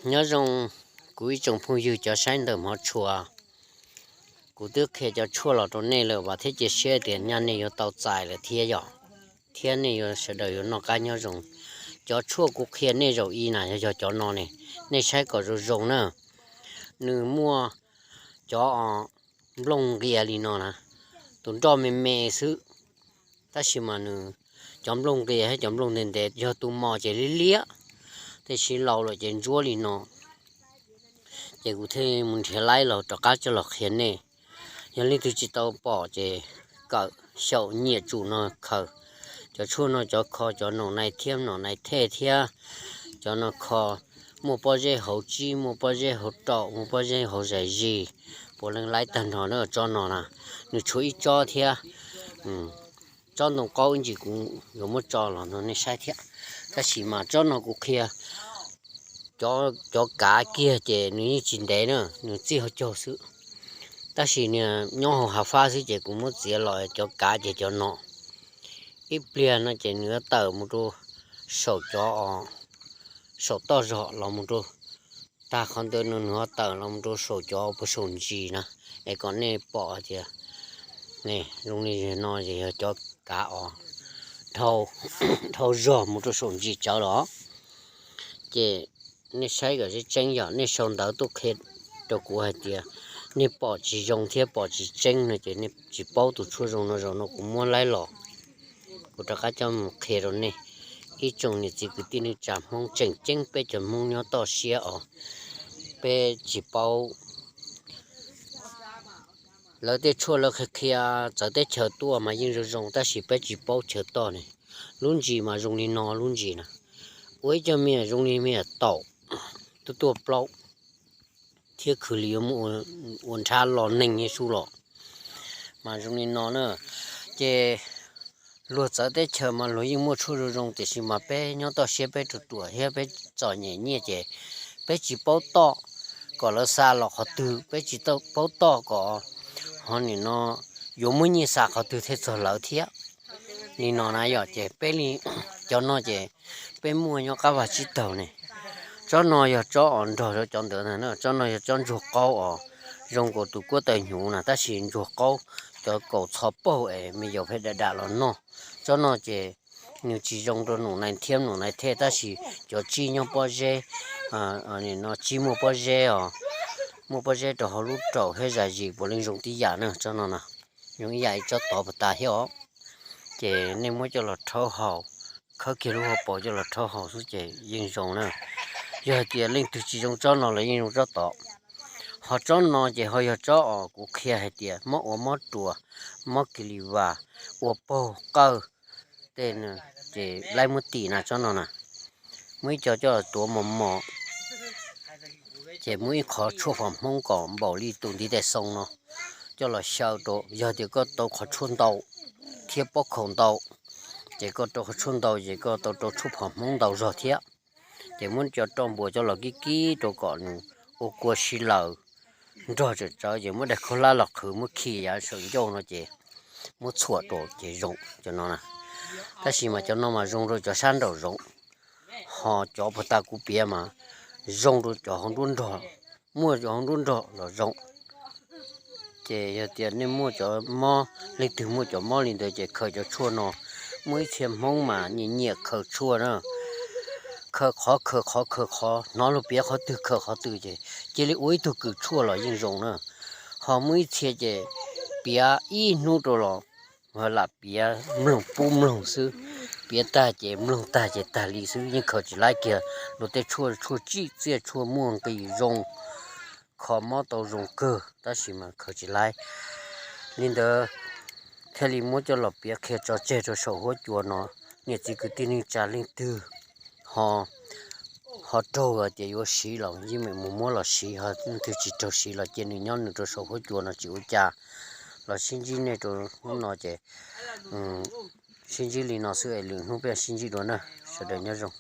Nyob zoo kuv ib tsoom phooj ywg cov saib ntawm hmov tshua. Kuv twb qhia cov tshuaj los rau nej lawm, vam thiab cia siab tias nyaj nej yuav tau txais lawm thiab yom, thiab nej yuav sawv daws yuav noj qab nyob zoo. Cov tshuaj kuv qhia nej zaum ib na yog, yog cov no ne, nej saib kom zoo zoo na. Nws muaj cov nplooj nqias li no na, tus nroj me me xwb, tab sis mas nws, cov nplooj nqias thiab cov nplooj ntev ntev, yog tus mos ces liab liab, tiam sis laus lawm ces ntsuab li no. Ces kuv thiaj mus nrhiav laib los rov qab coj los qhia nej. Yog leej twg tsis tau pom ces kawm xyaum nyiam tsum no khaws. Cov tshuaj no cov kho cov nom nai thiab nom nai thej thiab cov no kho, muaj pob zeb hauv tsib, muaj pob zeb hauv raum, muaj pob zeb hauv zais zis, puav leej laib tag nrho na. Tsob no na, nws tshuav ib tsob thiab, tsob ntoo qaub ib ntsis kuv yuav muab tso los no nej saib thiab. Tab sis mas tsob no kuv qhia cov kav kiag ces nws yeej tsis ntev na, nws txij hauv caug xwb. Tab sis nws nyob hauv hav fab xwb ces kuv muab txiav los cov kav ces cov no. Ib pliag no ces nws yuav tawm mus rau saum cov, saum toj zog los mus rau, tag qhov ntawd no nws ho tawm los mus rau saum cov puag saum ntsis na, es kom nej pom tias, ne, zoo li no ces yog cov kav os, dhau zog mus rau saum ntsis tsawv los. Ces nej saib kom tseeb tseeb, yog nej sau ntawv tuaj qhia rau kuv hais tias nej pom tsis zoo thiab pom tsis tseeb no ces nej tsis paub tus tshuaj zoo no, zaum no kuv muab laib los, kuv rov qab coj mus qhia rau nej. Ib tsoom niam txiv kwv tij neej tsa Hmoob tseem ceeb, peb cov Hmoob nyob toj siab os, peb tsis paub. Lawv tej tshuaj lawv qhia qhia txawv teb chaws tuaj mas yeej zoo zoo, tab sis peb tsis paub chaw toj ne. Lub ntsis mas zoo li no lub ntsis na, ua ib co me nyuam zoo li me nyuam taum, tuaj tuaj plaub, thiab khwv li yuav muaj ua nrhab los neeg yeej su los, mas zoo li no na. Ces luag txawv teb chaws mas luag yeej muaj tshuaj zoo zoo, tiam sis mas peb nyob toj siab peb ruam ruam thiab peb txom nyem nyiaj ces peb tsis paub toj kom lawv xa los qhov twg, peb tsis paub toj kom ho nim no yuav muab nyiaj xa qhov twg thiaj txog lawv thiab. Li no na yom, ces peb li cov no ces peb muaj nyob qab vaj tsib taug ne. Tsob no yog tsob os nrog rau cov ntawd ntag na, tsob no yog tsob ntsuag qaub os, zoo nkaus tus kuab taw hnyuv na, tab sis ntsuag qaub, cov kaum txho paug es me yaus pheej dam dam los noj. Tsob no ces nws tsis zoo rau nom nai thiab nom nai thej, tab sis cov tsib nyob pob zeb, no tsib muaj pob zeb os, muaj pob zeb rau hauv lub raum thiab zais zis puav leej zoo tib yam na. Tsob no na, zoo ib yam ib tsob tod puas tas thiab os. Ces nej muab coj los rhaub haus, khawb kiag lub hauv paus coj los rhaub haus xwb ces yeej zoo na. Yog hais tias leej twg tsis zoo tsob no los yeej zoo tsob tod. Ho tsob no ces ho yog tsob os kuv qhia hais tias mob ua mob ruas, mob kis li vas, ua paug qawj tej, ces laib muab tim na tsob no na. Muaj ib co coj los tuav mos mos, ces muaj ib qhov tshuaj phom hmoob kom npaum li tus ntiv tes xoo no, coj los xyaw rau. Yog tias koj tau qhov tshuaj ntau thiab pob khaum ntau, ces koj rau qhov tshuaj ntau ces koj tau rau tshuaj phom hmoob ntau zog thiab. Ces muab cov roj npuas coj los kib kib rau kom nws ua kua si lawm, nrog tsawm tsawv, ces muab daim khaub hlab los qhwv, muab khi yav saum ncauj no ces muab txhuam rau ces zoo cov no na. Tab sis mas cov no mas zoo rau cov sab nraum zoov, ho cov puag ta kuv piav mas zoo rau cov hauv nruab nrog, muaj cov hauv nruab nrog los zoo. Ces yog tias nej muaj cov mob, leej twg muaj cov mob li ntawd ces khaws cov tshuaj no. Muaj ib txhia Hmoob mas nyiam nyiam khaws tshuaj na, khaws qhov khaws qhov khaws qhov, hnov luag piav qhov twg khaws qhov twg ces cia li ua ib tug kws tshuaj los yeej zoo na. Ho muaj ib txhia ces piav ib hnub rau los lam piav mloog pub mloog xwb, piav tag ces mloog tag ces tag li xwb, yeej khaws tsis laib kiag. Luag tej tshuaj, tshuaj tsij txiaj, tshuaj muaj nqis zoo, kho mob tau zoo kawg, tab sis mas khaws tsis laib. Li ntawd thiaj li muab coj los piav qhia tso tseg rau saum huab cua no. Niam txiv kwv tij neej tsa leej twg ho, ho raug tias yuav siv los yeej meem mus muab los siv, ho leej twg tsis raug siv los cia nws nyob nws rau saum huab cua no tsis ua cas. Los sib ntsib nej rau hnub no ces sib ntsib li no xwb es lwm hnub peb sib ntsib dua na. Sawv daws nyob zoo.